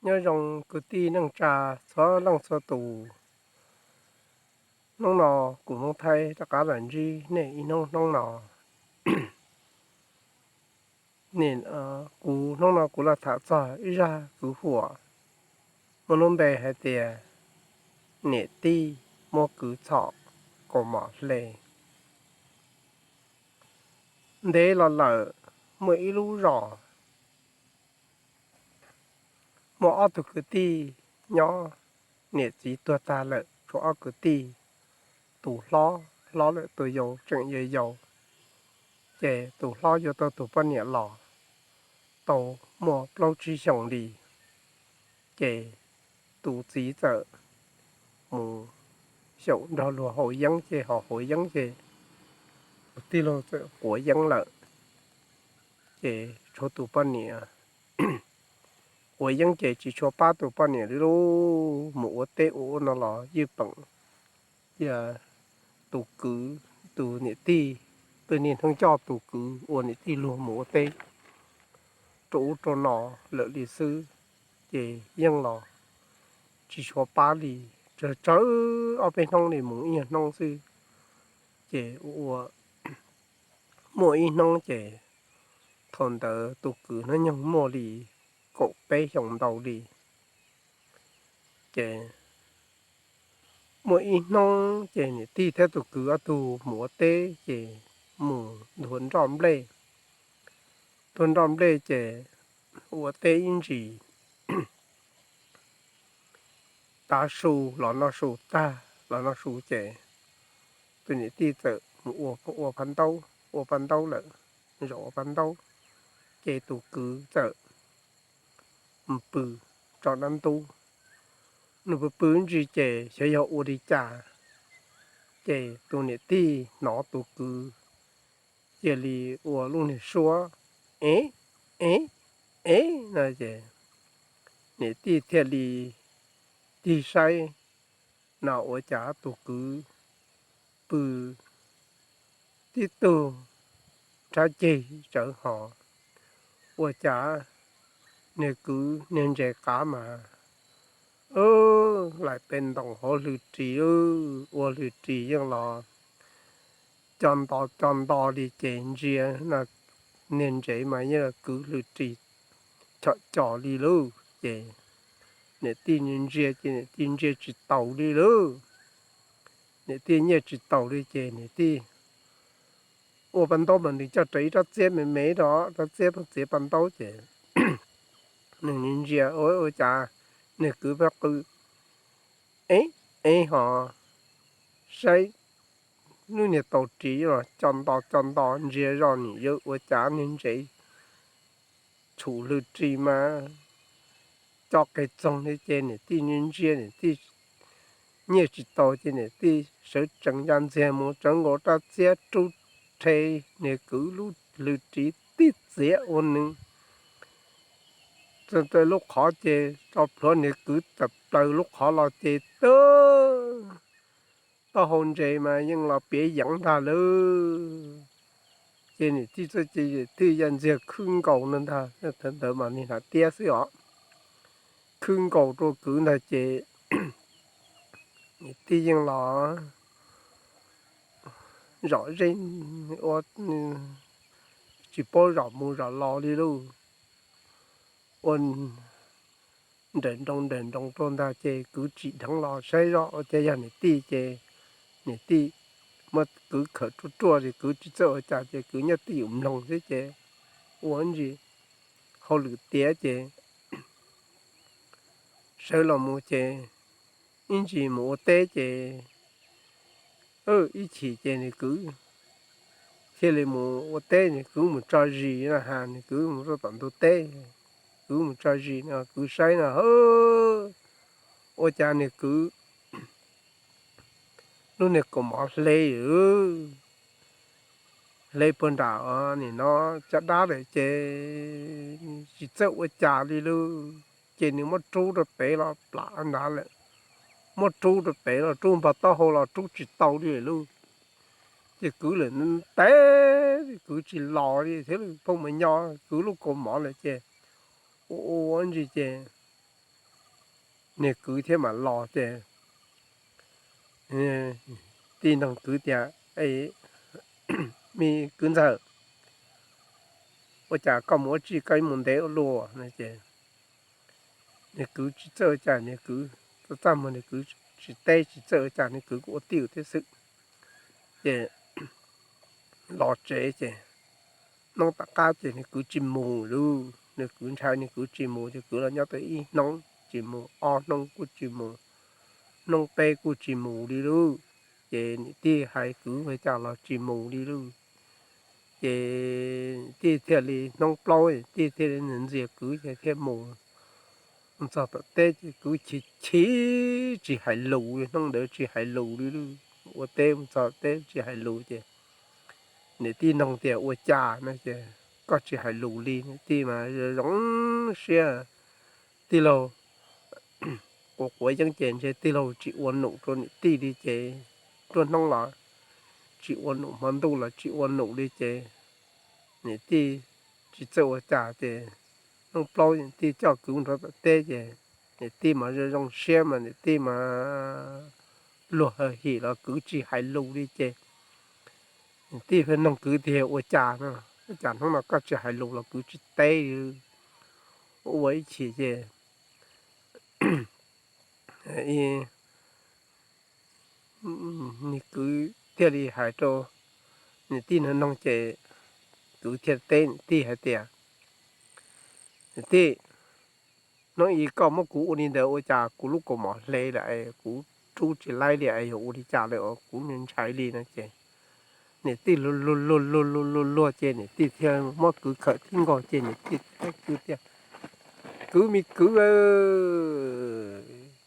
Nyob zoo kwv tij neej tsa txhua leej txhua tus. Hnub no kuv Hmoob Thaib rov qab los ntsib nej ib hnub hnub no. Nim, kuv hnub no kuv los tham txog ib zaj kwv huam muaj lub npe hais tias niam tij muab kwv txhom kaus mom hle. Ntev los lawm, muaj ib lub zos muaj ob tug kwv tij nyob, niam txiv tuag tag lawm tshuav ob kwv tij, tus hlob hlob lawm tus yau tseem yau yau. Ces tus hlob yuav tau tus poj niam los tau muaj plaub tsib xyoos li, ces tus txiv txawm mus xyaum nrog luag haus yeeb ces ho haus yeeb ces tus tij laug txawm quav yeeb lawm. Ces tshuav tus poj niam quav yeeb ces tsis tshua pab tus poj niam li lauj, mus ua teb ua ub no los ywj peem. Tus kwv, tus niam tij, twb niaj hnub coj tus kwv ua niam tij luag mus ua teb rau ub rau no lawm li xwb, ces yeej los tsis tshua pab li. Tsawg tsawg ob peb hnub li mus ib nyuag hnub xwb. Ces ua ua muaj ib hnub ces thaum ntawd tus kwv hnub nyoog muaj li kaum peb xyoos ntau li. Ces muaj ib hnub ces niam tij thiab tus kwv ob tug mus ua teb ces mus nthua nroj nplej. Nthua nroj nplej ces ua teb ib ntsis tav su los noj su tag los noj su ces tus niam tij txawm mus ua, ua paj ntaub, ua paj ntaub lawm, zaum ua paj ntaub, ces tus kwv txawm mus pw tso dab ntub. Nws pw pw ntsis ces xyov yog ua li cas, ces tus niam tij hnov tus kwv cia li ua lub niag suab ev, ev, ev no ces niam tij thiaj li tig saib no ua cas tus kwv pw tib tug rhab ceg tsawv hos, ua cas niag kwv niag ntses qav mas laim pes ntoos hauv hlwm ris, ua hlwm ris yeej los co nto co nto li ces ntsia no, niag ntses mas yeej kwv hlwm ris chom cos li lauj. Ces niam tij ntsia ces niam tij ntsia tsis taus li lauj. Niam tij nyiaj tsis taus li ces niam tij ua paj ntaub mas nws coj rawv ib rab txiab me me rau, rab txiab txiav paj ntaub ces nws ntsia ua cas niag kwv pheej qw ev, ev hos saib lub niag tau ris los co nto co nto ntsia zoj nim yog ua cas niag ntses tshum hlwm ris mas co qis txoog li ces niam tij ntsia niam tij nyiaj tsis tau ces niam tij sawv tsees ya ntxiag mus tsawv nkaus rab txiab rub rhe niag kwv lub hlwm ris tib txiav ua nws lub qhov ces tso plhuav niag kwv tawm plaws lub qhov los ces tw taub hau ntses mas yeej los piav yeev ntag lauj. Ces niam tij txawm ces niam tij ya ntxiag khwb nkaus no ntag, thaum ntawd mas niag hnav tiab xwb os, khwb nkaus rau kwv ntag ces niam tij yeej los zom zeb ua tsis paub zom mus zom los li lauj. Ua nrawm nroos nrawm nroos rau ntag ces kwv tsim dheev los saib zoj ua cas yog niam tij ces niam tij muab kwv khawm ruaj ruaj ces kwv tsis txawj ua cas ces kwv nyob twj ywm mloog xwb ces ua ntsis hauj lwm tiav ces sawv los mus ces ib ntsis mus ua teb ces ib chim ces nws kwv thiaj li mus ua teb, nws kwv mus tso zis no ha, nws kwv mus rau tom ntug teb, kwv mus tso zis no kwv saib no ua cas nws kwv lub niag kaus mom hle, hle puag nram nim no caj dab lawm ces tsis txawj ua cas li lauj. Ces nws muab rub rau pem los plam nrad lawm, muab rub rau pem los rub npog taub hau los rub tsis tau li lauj. Ces kwv lawm ntev kwv tsis los li thiab, phooj ywg nyob kwv lub kaus mom lawm ces ua ua ntsis ces niag kwv thiab mam los ces tij nug kwv tias, me kwv ntxawm, ua cas koj mus ua tsi koj mus ntev ua luaj no ces niag kwv tsis txawj ua cas, niag kwv txaj muag, niag kwv tsis teb tsis txawj ua cas, niag kwv kuj ua tij thiab xwb. Ces los tsev ces hnub tom qab ces niag kwv tsis mus lauj, niag kwv ntshai niag kwv tsis mus ces kwv los nyob tau ib hnub tsis mus, ob hnub kuj tsis mus, hnub peb kuj tsis mus li lauj. Ces niam tij hais kwv ua cas los tsis mus li lauj. Ces niam tij thiaj li hnub plaub niam tij thiaj li ntxias kwv ces thiaj mus txog tom teb ces kwv chim chim tsis hais lus li, hnub ntawd tsis hais lus li lauj. Ua teb mus txog teb tsis hais lus ces niam tij nug tias ua cas no ces koj tsis hais lus li. Niam tij mas zoo siab, tij laug quav quav yeeb ces ntshe tij laug tsis ua num rau niam tij li ces nruab hnub los tsis ua num, hmo ntuj los tsis ua num li ces niam tij tsis txawj ua cas ces hnub plaub niam tij coj kwv nrog tom teb ces niam tij mas zoo zoo siab mas niam tij mas luag hawm him los kwv tsis hais lus li ces niam tij pheej nug kwv tias ua cas no, ua cas hnub no koj tsis hais lus los kwv tsis teb li. Ua ib chim ces niag kwv thiaj li hais rau niam tij nug nug ces kwv thiaj teb niam tij hais tias, niam tij, hnub ib koj muab kuv ua li ntawd ua cas kuv lub kaus mom hle lawm es kuv rub tsis laib li es yog ua li cas lawm kuv ntshai li no ces niam tij luag luag luag luag luag luag luag ces niam tij thiaj muab kwv khawm thib nkaus ces niam tij teb kwv tias, kwv me kwv,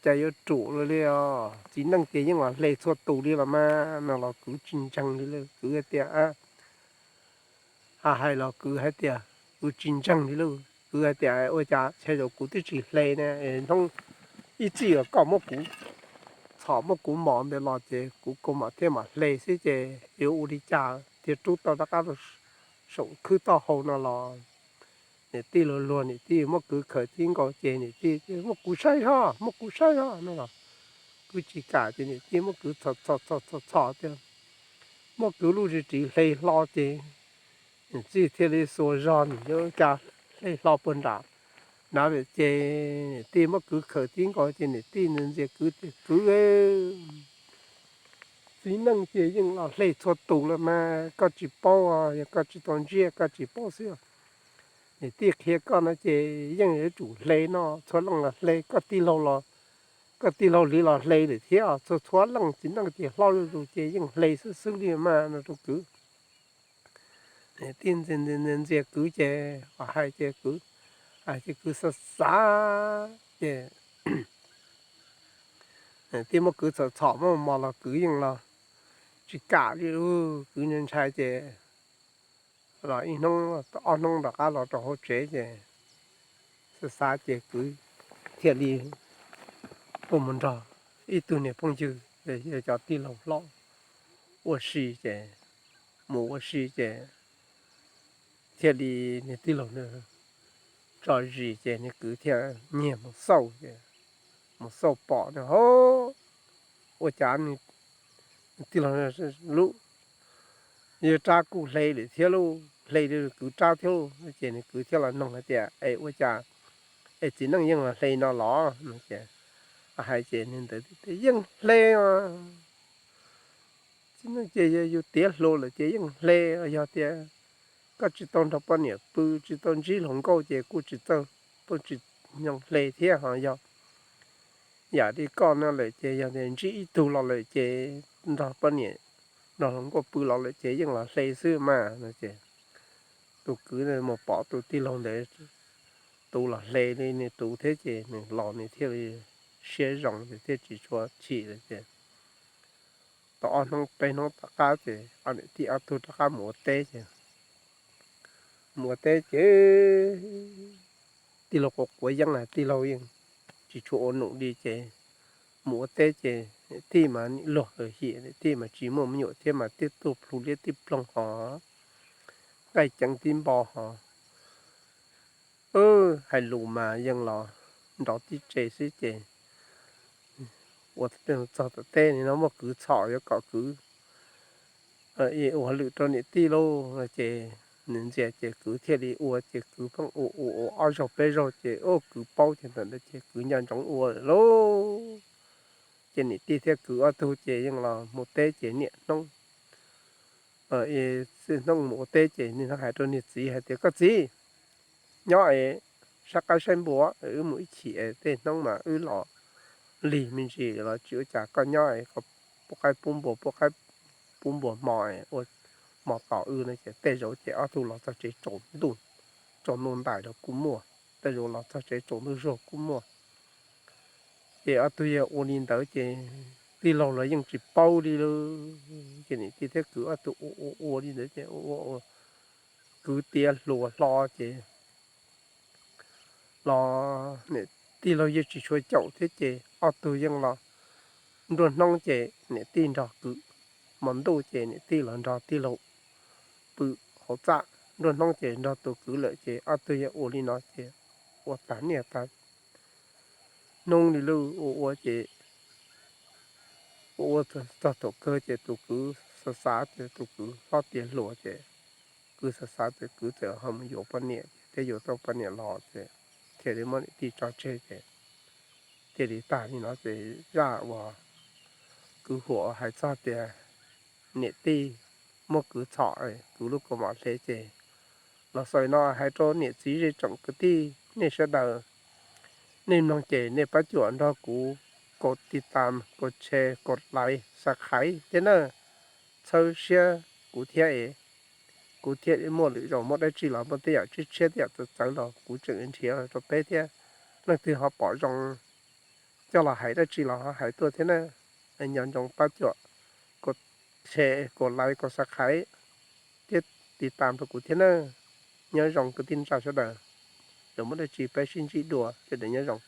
cas yuav ruam luaj li os, txiv neej ces yeej los hle txhua tus li los mas no los kwv tsis ntseeg li lauj. Kwv hais tias, hais los kwv hais tias kwv tsis ntseeg li lauj. Kwv hais tias ua cas xyov kuv twb tsis hle ne, hnub ib txij os koj muab kuv txhom muab kuv mos ntawd los ces kuv kaus mom thiaj mam hle xwb ces yuav ua li cas thiaj rub tau rov qab saum khwb taub hau no los. Niam tij luag luag niam tij muab kwv khawm thib nkaus ces niam tij, muab kuv saib zog, muab kuv saib zog no los kwv tsis kam ces niam tij muab kwv txhom txhom txhom txhom txhom tias, muab kwv lub ris ris hle hlo ces niam tij thiaj li xuas zog nim yuav cas hle hlo puag nram nrad lawm ces niam tij muab kwv khawm thib nkaus ces niam tij ntxias kwv tias, kwv, txiv neej ces yeej los hle txhua tus los mas koj tsis paub, yog koj tsis tau ntsiab koj tsis paub xwb. Niam tij qhia koj no ces yeej yuav tsum hle no, txhua leej los hle, koj tij laug los, koj tij laug li los hle lawm thiab, txhua txhua leej txiv neej ces hlob zuj zus ces yeej hle xwb xwb li mas no rau kwv. Niam tij ntxias ntxias kwv ces hais ces kwv, ces kwv xav xav ces niam tij muab kwv txhom txhom muab mos los kwv yeej los tsis kam li lauj. Kwv ntshai ces los ib hnub ob hnub rov qab los rau hauv tsev ces xav xav ces kwv thiaj li kuj mus nrog ib tug niag phooj ywg, yog cov tij laug hlob ua si ces, mus ua si ces thiaj li niag tij laug tso zis ces niag kwv thiaj nyiag mus xauj ces mus xauj pom no, ua cas tij laug lub, yog rab kuj hle lawm thiab lauj, hle li kwv rab thiab lauj. Ces nws kwv thiaj los nug hais tias, es ua cas es txiv neej yeej los hle no los? Hais ces nws ntawd tias yeej hle os, txiv neej ces yog yus tiav hluas lawm ces yeej hle. Yog tias koj tsis tau nrog poj niam pw, tsis tau ntsib hluas nkauj ces kuj tsis txawj, kuj tsis nyoo hle thiab. Ho yog yam li koj no lawm ces yog tias ntsib ib tug los lawm ces nrog poj niam, nrog hluas nkauj pw los lawm ces yeej los hle xwb mas no ces tus kwv mus pom tus tij laug ntawd tus los hle li nws tus thiab ces nws los nws thiaj li siab zoo ces thiaj tsis tshua chim lawm ces tau ob hnub peb hnub tom qab ces ob niam tij ob tug rov qab mus ua teb ces mus ua teb ces tij laug quav quav yeeb, tij laug yeej tsis tshua ua num li ces mus ua teb ces niam tij mas nim luag hawm him, niam tij mas tsis muaj me nyuam thiab mas tib tug plhu liab tib ploog ho nqaij ceev tib npo ho hais lus mas yeej los nrov tib tse xwb ces ua txog tom teb no muaj kwv txhom yuav kom kwv ua lwm rau niam tij lauj no ces nws ntxias ces kwv thiaj li ua ces kwv pheej ua ua ua ob zaug peb zaug ces ua kwv paub ces ntawm ntawd ces kwv nco ntsoov ua lawm lauj. Ces niam tij thiab kwv ob tug ces yeej los mus teb ces niaj hnub hnub mus ua teb ces niaj hnub hais rau niag txiv hais tias koj txiv, nyob es saib qaib saib npua, wb mus ib chim es tej hnub mas wb los lig me ntsis los tsis ua cas, koj nyob es koj pub qaib pub npua, pub qaib pub npua hmo es ua hmo tos wb no ces tej zaum ces ob tug los txog tsev tsaus ntuj, tsaus ntuj ntais los kuj muaj, tej zaum los txog tsev tsaus ntuj zuag kuj muaj. Ces ob tug yog ua li ntawd ces tij laug los yeej tsis paub li lauj. Ces niam tij thiab kwv ob tug ua ua ua li ntawd ces ua ua kwv tiav hluas hlo ces los niam tij laug yeej tsis tshua caum thiab ces ob tug yeej los nruab hnub ces niam tij nrog kwv, hmo ntuj ces niam tij los nrog tij laug pw hauv txaj, nruab hnub ces nrog tus kwv lawm ces ob tug yeej ua li no ces ua tag niaj tag hnub li lauj. Ua ua ces ua ua txog thaum kawg ces tus kwv xav xav ces tus kwv hlob tiav hluas ces kwv xav xav ces kwv txawm ho mus yuav poj niam ces thiaj yuav tau poj niam los ces thiaj li muab niam tij tso tseg ces cia li tag li no ces zaj uas kwv huam hais txog tias niam tij muab kwv txhom, kwv lub kaus mom hle ces los xaus no hais rau niam txiv zej tsoom kwv tij nej sawv daws, nej mloog ces nej pab cuam nrog kuv kaum tiv tam, kaum share, kaum like, subscribe thiab na. Txhawb siab kuv thiab es kuv thiaj li muaj lwm zaus muaj dab tsi los muaj tej yam tshiab tshiab tej yam txawv txawv los kuv tseem nrhiav rau peb thiab. Leej twg ho pom zoo coj los hais dab tsi los ho hais tuaj thiab na. Nco ntsoov pab cuam kaum share, kaum like, kaum subscribe thiab tiv tam rau kuv thiab na. Nyob zoo kwv tij neej tsa sawv daws, yuav muaj dab tsi peb sib ntsib dua, sawv daws nyob zoo.